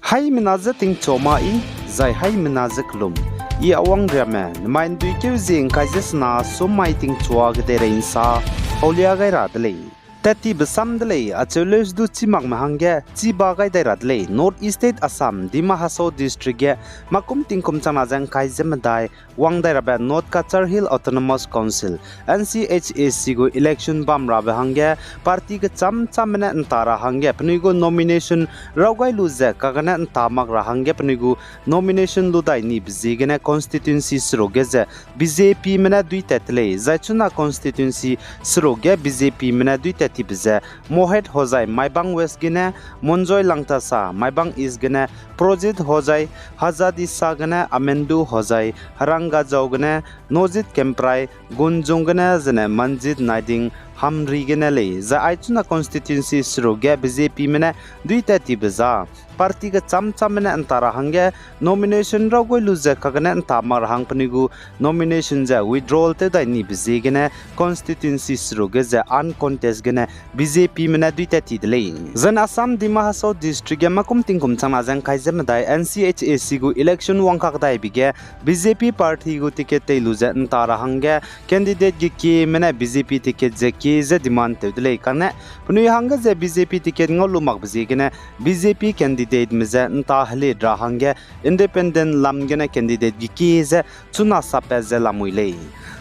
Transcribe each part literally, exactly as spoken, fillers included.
Haimena je tingchua ma i, zai haimena je kelum. I Awang Riame, nemai ndui keu zie ngkai ze sena sum mai tingchua kedeirei nsa paulia gai ra de lei. Tat tibe sam de lei, acheu leus du chî makme hangge chî ba gai dai ra de lei. North East State Assam, Dima Hasao District ge makum tingkum changna ze ngkai ze medai wang dai rabe North Cachar Hill Autonomous Council, N C H A C gu election bam rabe hangge party kechâm châmme ne nta ra hangge penui gu nomination raw gai lu ze kagene nta mak ra hangge penui gu nomination lu dai nibe ziegene constituency seruk ge ze B J Pme ne duitat te lei, zai chuna constituency seruk ge B J Pme ne duitat tibe ze Mohit Hojai Maibang West gene, Monjoy Langthasa Maibang East gene, Projit Hojai Hajadisa gene, Amendu Hojai Harangajao gene, Nojit Kemprai Gunjung gene, zene Manjit Naiding Hamri gene lei. Zai aichuna constituency seruk ge B J Pme ne duitat tibe za party kechâm châmme ne nta ra hangge nomination raw gai lu ze kagene nta mak ra hang penui gu nomination ze withdrawal tew dai nibe ziegene constituency seruk ge ze uncontest gene B J Pme ne duitat ti de lei. Zene Assam Dima Hasao District ge makum tingkum changna ze ngkai ze medai N C H A C gu election wangkak daibe ge B J P party gu ticket tei lu ze nta ra hangge candidate ge kieme ne B J P ticket ze kie ze demand tew de lei. Kane penui hangge ze B J P ticket ngau lu makbe ziegene B J P candidateme ze nta helit ra hangge independent lam gene candidate ge kie ze chuna sapat ze lamui lei.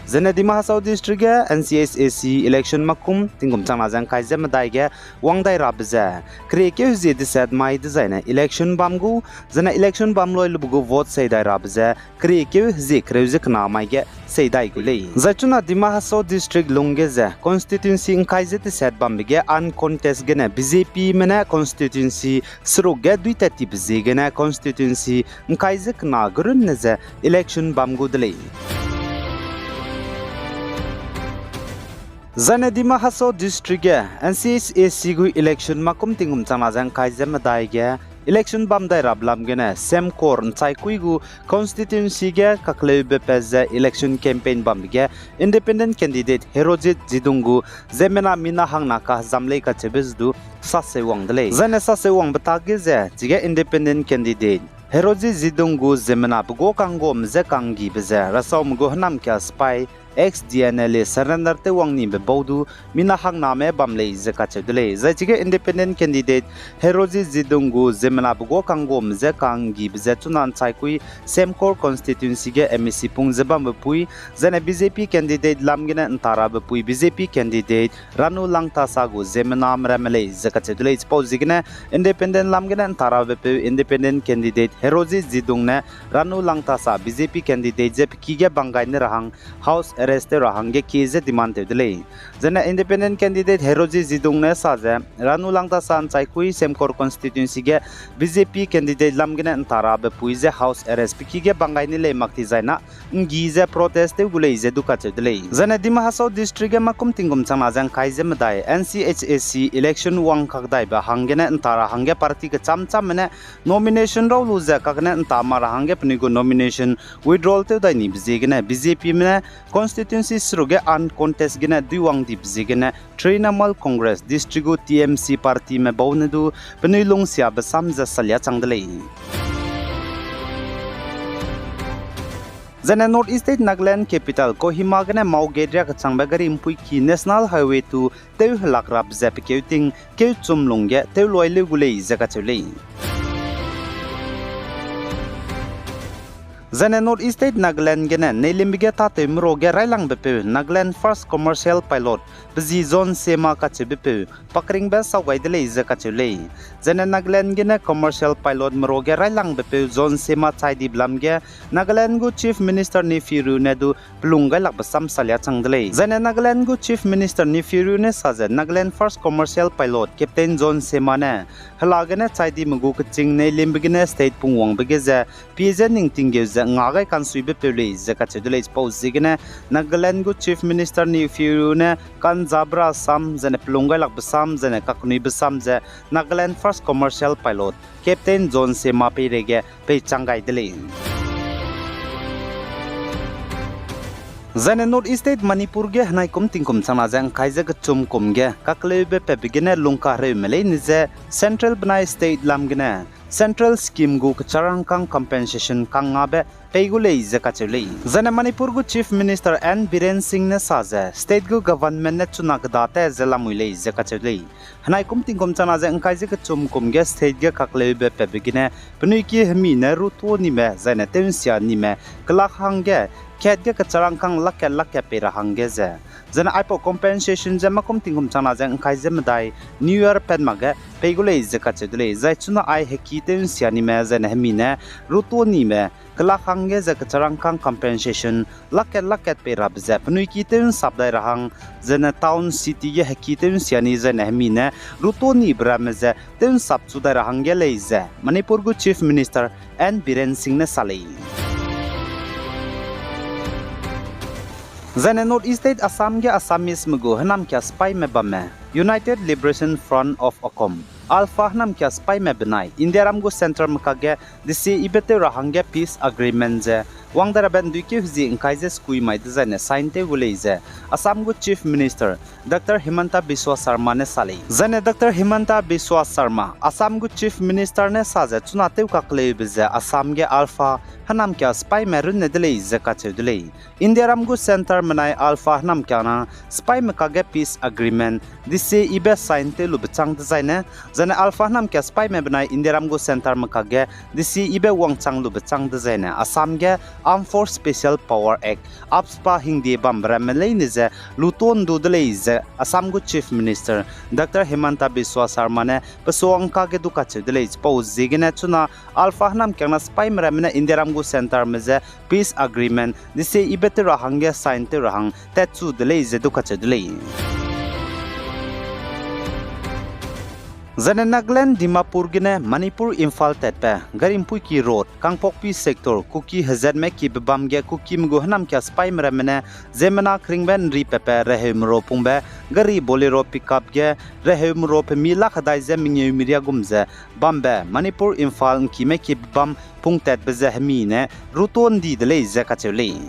Zene Dima Hasao District ge N C H A C election makum tingkum changna ze ngkai ze medai ge wang dai rabe ze keriekeu hezie deset mai dezaine election bam gu, zene election bam loi lube gu vote sei dai rabe ze keriekeu hezie kereu ze kena mai ge sei dai gu lei. Zai chuna Dima Hasao District lungge ze constituency ngkai ze deset bambe ge uncontest gene B J Pme ne constituency seruk ge duitat tibe ziegene constituency ngkai ze kena gerunne ze election bam gu de lei. Zane Dima Hasao District ge N C H A C gu election makum tingkum changna ze ngkai ze medai ge election bam dai rabe lam gene Semkhor Nchaikui gu constituency ge kakleube pat ze election campaign bambe ge independent candidate Herojit Zidung gu ziemmena mina hangna kahezam lei kacheube ze du saseu wang de lei. Zane saseu wangbe tak ge ze chige independent candidate Herojit Zidung gu ziemmena pe guâ kangguame je kanggibe ze rasaume gu hênamkia sipai ex D N L A surrender tew wang nibe bau du mina hangname bam lei ze kacheu de lei. Zai chige independent candidate Herojit Zidung gu ziemmena pe guâ kangguame je kanggibe ze chuna Nchaikui Semkhor constituency ge M A C pung ze bambe pui, zane B J P candidate lam gene nta rabe pui B J P candidate Ranu Langthasa gu ziemmename ramme lei ze kacheu de lei. Chipau ziegene independent lam gene nta rabe peu independent candidate Herojit Zidung ne Ranu Langthasa B J P candidate je pe ki ge bang gai ne ra hang house arrest tew ra hangge kie ze demand tew de lei. Zane independent candidate Herojit Zidung ne sa ze Ranu Langthasa Nchaikui Semkhor constituency ge B J P candidate lam gene nta rabe pui ze house arrest pe ki ge bang gai ni lei mak ti zai na nggi ze protest tew gu lei ze du kacheu de lei. Zane Dima Hasao District ge makum tingkum changna ze ngkai ze medai N C H A C election wangkak daibe hanggene nta ra hangge party kechâm châmme ne nomination raw lu ze kagene nta mak ra hangge penui gu nomination withdrawal tew dai nibe ziegene B J Pme ne constituency seruk ge uncontest gene duiwang dibe ziegene Trinamool Congress district gu T M C partyme bau ne du penui lungsiabe sam ze salia chang de lei. Zane North East State Nagaland capital Kohima gene mau gate riakechangbe gari mpuiki National Highway two tew helak rabe ze pekeu ting keu chum lungge tew luai leu gu lei ze kacheu lei. Zane North East State Nagaland gene neilimbe ge tâtewme ruage railangbe peu Nagaland First Commercial Pilot pe zi John Sema kacheube peu pakringbe sau gai de lei ze kacheu lei. Zane Nagaland gene commercial pilotme ruage railangbe peu John Sema chai dibe lam ge Nagaland gu Chief Minister Neiphiu Rio ne du pelung gailakbe sam salia chang de lei. Zane Nagaland gu Chief Minister Neiphiu Rio ne sa ze Nagaland First Commercial Pilot Captain John Sema ne hela gene chai dime gu keching neilimbe gene state pungwangbe ge ze pie je ning tinggeu ze nga gai kansuibe peu lei ze kacheu de lei. Chipau ziegene Nagaland gu Chief Minister Neiphiu Rio ne kanzabe ra sam zane pelung gailakbe sam zane kaknuibe sam ze Nagaland First Commercial Pilot Captain John Sema peireige peichang gai de lei. Zane North East State Manipur ge henaikum tingkum changna ze ngkai ze kechum kum ge kakleube patbe gene lungkahereume leine je Central benai State lam gene central scheme gu kecharangkâng compensation kangngabe pei gu lei ze kacheu lei. Zaine Manipur gu Chief Minister N Biren Singh ne sa ze state gu government ne chuna keda tat ze lamui lei ze kacheu lei. Henai kum tingkum changna ze ngkai ze kechum kum ge state ge kakleube patbe gene penui ki hemi ne ruto nime zaine tew nsia nime kelak hangge kat ge kecharangkâng lakkat lakkat pei ra hangge ze, zaine aipau compensation ze mâ kum tingkum changna ze ngkai ze medai New Year pat mak ge pei gu lei ze kacheu de lei. Zai chuna ai heki tew nsia nime zaine hemi ne ruto nime kelak hangge ze kecharangkâng compensation lakkat lakkat pei rabe ze penui ki tew nsap dai ra hang, zaine town city ge heki tew nsia ni zaine hemi ne ruto nibe ramme ze tew nsap chu dai ra hangge lei ze Manipur gu Chief Minister N Biren Singh ne sa lei. Zaine North East State Assam ge Assameseme gu hênamkia sipaîme bamme United Liberation Front of Assam, ULFA hênamkia sipaîme benai Indiaram gu centreme kakge desie yibe tew ra hangge peace agreement ze wang de rabe nduikeu hezi ngkai ze sekui mai dezaine sign tew gu lei ze Assam gu Chief Minister Doctor Himanta Biswa Sarma ne sa lei. Zaine Doctor Himanta Biswa Sarma, Assam gu Chief Minister ne sa ze chuna tew kakleube ze Assam ge ULFA hênamkia sipaîme runne de lei ze kacheu de lei. Indiaram gu centreme benai ULFA hênamkia na sipaîme kakge peace agreement desie yibe sign tew lube châng dezaine, zaine ULFA hênamkia sipaîme benai Indiaram gu centreme kakge desie yibe wangchang lube châng dezaine Assam ge Armed Force Special Power Act, AFSPA hingde bambe ramme leine ze luto ndu de lei ze Assam gu Chief Minister Doctor Himanta Biswa Sarma ne pesuang kakge du kacheu de lei. Chipau ziegene chuna ULFA hênamkiangna sipaîme ramme ne Indiaram gu centreme je peace agreement desie yibe tew ra hangge sign tew ra hang tatchu de lei ze du kacheu de lei. Zaine Nagaland Dimapur gene Manipur Imphal tatbe gari mpuiki road Kangpokpi sector Kuki hezatme kibe bam ge Kukime gu hênamkia sipaîme ramme ne ziemmena keringbe nri patbe reheume ro pungbe gari Bolero pickup ge reheume ro pemi lak hedai ze mengeu meriagum ze bambe Manipur Imphal ngkime kibe bam pungtatbe ze hemi ne ruto ndi de lei ze kacheu lei.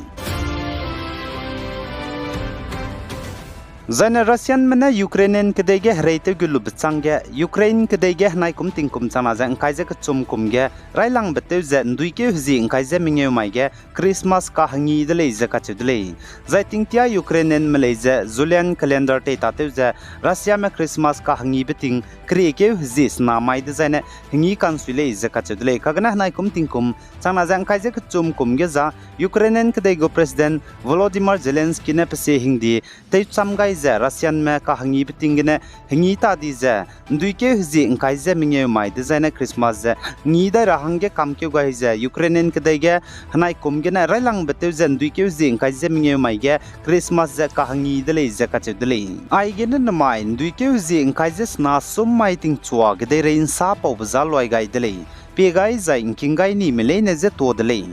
Zaine Russianme ne Ukrainian kedei ge hereitew ge lube chângge, Ukraine kedei ge henai kum tingkum changna ze ngkai ze kechum kum ge railangbe tew ze nduikeu hezi ngkai ze mengeu mai ge Christmas kahengi de lei ze kacheu de lei. Zai tingtia Ukrainianme lei ze Julian calendar teitatew ze Russiame Christmas kahengibe ting keriekeu hezi sena mai dezaine hengi kansui lei ze kacheu de lei. Kagene henai kum tingkum changna ze ngkai ze kechum kum ge za Ukrainian kedei gu President Volodymyr Zelensky ne pesie hingdi tewcham gai ze Russianme kahengibe ting gene hengi ta di ze nduikeu hezi ngkai ze mengeu mai dezaine Christmas ze ngi dai ra hangge kamkeu gai ze Ukrainian kedei ge henai kum gene railangbe tew ze nduikeu hezi ngkai ze mengeu mai ge Christmas ze kahengi de lei ze kacheu de lei. Aigene nemai nduikeu hezi ngkai ze sena sum mai tingchua kedeirei nsa paube za luai gai de lei. Pie gai zai ngking gai nime leine je tuâ de lei.